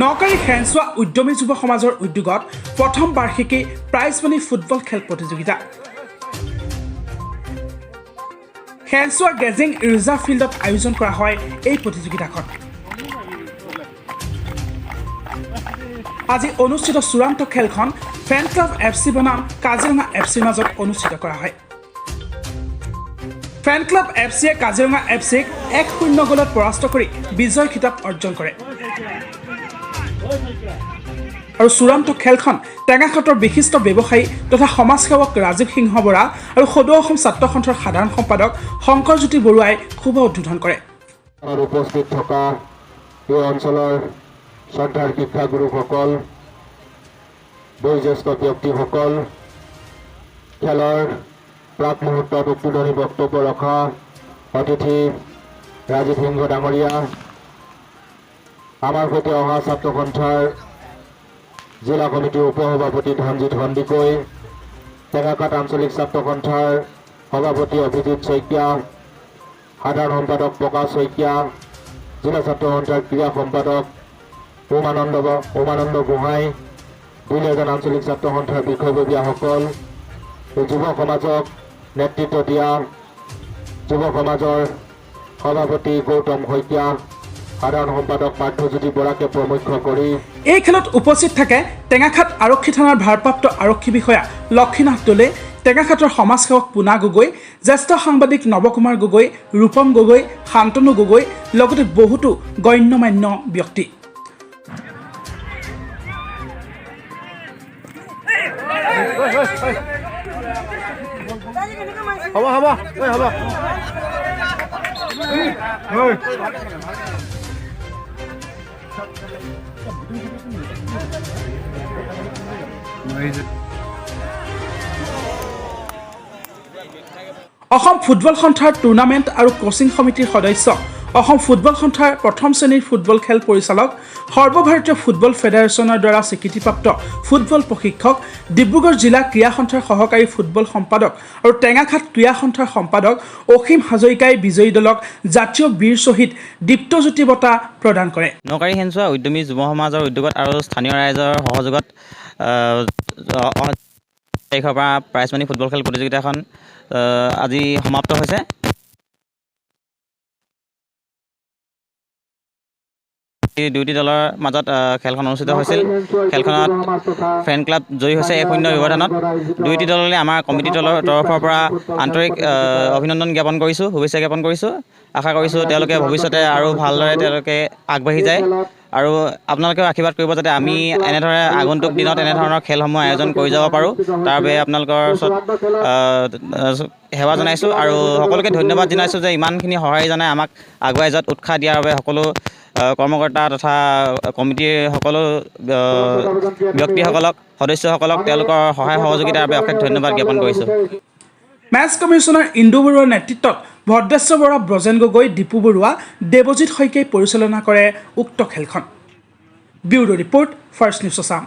নকাৰী শেনচোৱা উদ্যমী যুৱ সমাজৰ উদ্যোগত প্ৰথম বাৰ্ষিকী প্ৰাইজ মানি ফুটবল খেল প্ৰতিযোগিতা শেনচোৱা গেজিং ৰিজাৰ্ভ ফিল্ডত আয়োজন কৰা হয়। এই প্ৰতিযোগিতাখন আজি অনুষ্ঠিত চূড়ান্ত খেলখন ফেন ক্লাব এফ চি বনাম কাজিৰঙা এফ চিৰ মাজত অনুষ্ঠিত কৰা হয়। ফেন ক্লাব এফ চিয়ে কাজিৰঙা এফ চিক 1-0 গ'লত পৰাস্ত কৰি বিজয় খিতাপ অৰ্জন কৰে আৰু চূড়ান্ত খেলখন টেঙাখাটৰ বিশিষ্ট ব্যৱসায়ী তথা সমাজসেৱক ৰাজীৱ সিংহ বৰা আৰু সদৌ অসম ছাত্ৰ সন্থাৰ সাধাৰণ সম্পাদক শংকৰজ্যোতি বৰুৱাই শুভ উদ্বোধন কৰে। উপস্থিত থকা এই অঞ্চলৰ শ্ৰদ্ধাৰ শিক্ষাগুৰুসকল, বয়োজ্যেষ্ঠ ব্যক্তিসকল, খেলৰ প্ৰাক মুহূৰ্তত উদ্বোধনী বক্তব্য ৰখা অতিথি ৰাজীৱ সিংহ ডাঙৰীয়া, আমাৰ সৈতে অহা ছাত্ৰ সন্থাৰ জিলা কমিটিৰ উপ-সভাপতি ধনজিৎ সন্দিকৈ, টেঙাখাট আঞ্চলিক ছাত্ৰ সন্থাৰ সভাপতি অভিজিৎ শইকীয়া, সাধাৰণ সম্পাদক প্ৰকাশ শইকীয়া, জিলা ছাত্ৰ সন্থাৰ ক্ৰীড়া সম্পাদক উমানন্দ গোহাঁই, দুলীয়াজান আঞ্চলিক ছাত্ৰ সন্থাৰ বিষয়ববীয়াসকল, যুৱ সমাজক নেতৃত্ব দিয়া যুৱ সমাজৰ সভাপতি গৌতম শইকীয়া, সাধাৰণ সম্পাদক পাৰ্থজ্যোতি বৰাকে প্ৰমুখ্য কৰি এই খেলত উপস্থিত থাকে টেঙাখাট আৰক্ষী থানাৰ ভাৰপ্ৰাপ্ত আৰক্ষী বিষয়া লক্ষীনাথ দলে, টেঙাখাটৰ সমাজসেৱক পোনা গগৈ, জ্যেষ্ঠ সাংবাদিক নৱকুমাৰ গগৈ, ৰূপম গগৈ, শান্তনু গগৈ, লগতে বহুতো গণ্যমান্য ব্যক্তি। হ'ব হ'ব হ'ব। অসম ফুটবল সন্থাৰ টুৰ্ণামেণ্ট আৰু কোচিং সমিতিৰ সদস্য, অসম ফুটবল সন্থাৰ প্ৰথম শ্ৰেণীৰ ফুটবল খেল পৰিচালক, সৰ্বভাৰতীয় ফুটবল ফেডাৰেশ্যনৰ দ্বাৰা স্বীকৃতিপ্ৰাপ্ত ফুটবল প্ৰশিক্ষক, ডিব্ৰুগড় জিলা ক্ৰীড়া সন্থাৰ সহকাৰী ফুটবল সম্পাদক আৰু টেঙাখাট ক্ৰীড়া সন্থাৰ সম্পাদক অসীম হাজৰিকাই বিজয়ী দলক জাতীয় বীৰ শ্বহীদ দীপ্তজ্যোতি বঁটা প্ৰদান কৰে। নকাৰী শেনচোৱা উদ্যমী যুৱ সমাজৰ উদ্যোগত আৰু স্থানীয় ৰাইজৰ সহযোগত অহা তাৰিখৰ পৰা প্ৰাইজ মানি ফুটবল খেল প্ৰতিযোগিতাখন আজি সমাপ্ত হৈছে। দুয়োটি দলৰ মাজত খেলখন অনুষ্ঠিত হৈছিল। খেলখনত ফেন ক্লাব জয়ী হৈছে 1-0 ব্যৱধানত। দুয়োটি দললৈ আমাৰ কমিটি দলৰ তৰফৰ পৰা আন্তৰিক অভিনন্দন জ্ঞাপন কৰিছোঁ, শুভেচ্ছা জ্ঞাপন কৰিছোঁ। আশা কৰিছোঁ তেওঁলোকে ভৱিষ্যতে আৰু ভালদৰে তেওঁলোকে আগবাঢ়ি যায় আৰু আপোনালোকেও আশীৰ্বাদ কৰিব যাতে আমি এনেদৰে আগন্তুক দিনত এনেধৰণৰ খেলসমূহ আয়োজন কৰি যাব পাৰোঁ। তাৰ বাবে আপোনালোকৰ ওচৰত সেৱা জনাইছোঁ আৰু সকলোকে ধন্যবাদ জনাইছোঁ যে ইমানখিনি সঁহাৰি জনাই আমাক আগুৱাই যোৱাত উৎসাহ দিয়াৰ বাবে সকলো কৰ্মকৰ্তা তথা কমিটিৰ সকলো ব্যক্তিসকলক, সদস্যসকলক তেওঁলোকৰ সহায় সহযোগিতাৰ বাবে অশেষ ধন্যবাদ জ্ঞাপন কৰিছোঁ। মেচ কমিছনাৰ ইন্দু বৰুৱাৰ নেতৃত্বত ভদ্ৰেশ্বৰ বৰা, ব্ৰজেন গগৈ, দীপু বৰুৱা, দেৱজিৎ শইকীয়াই পৰিচালনা কৰে উক্ত খেলখন। Bureau report, first news Assam.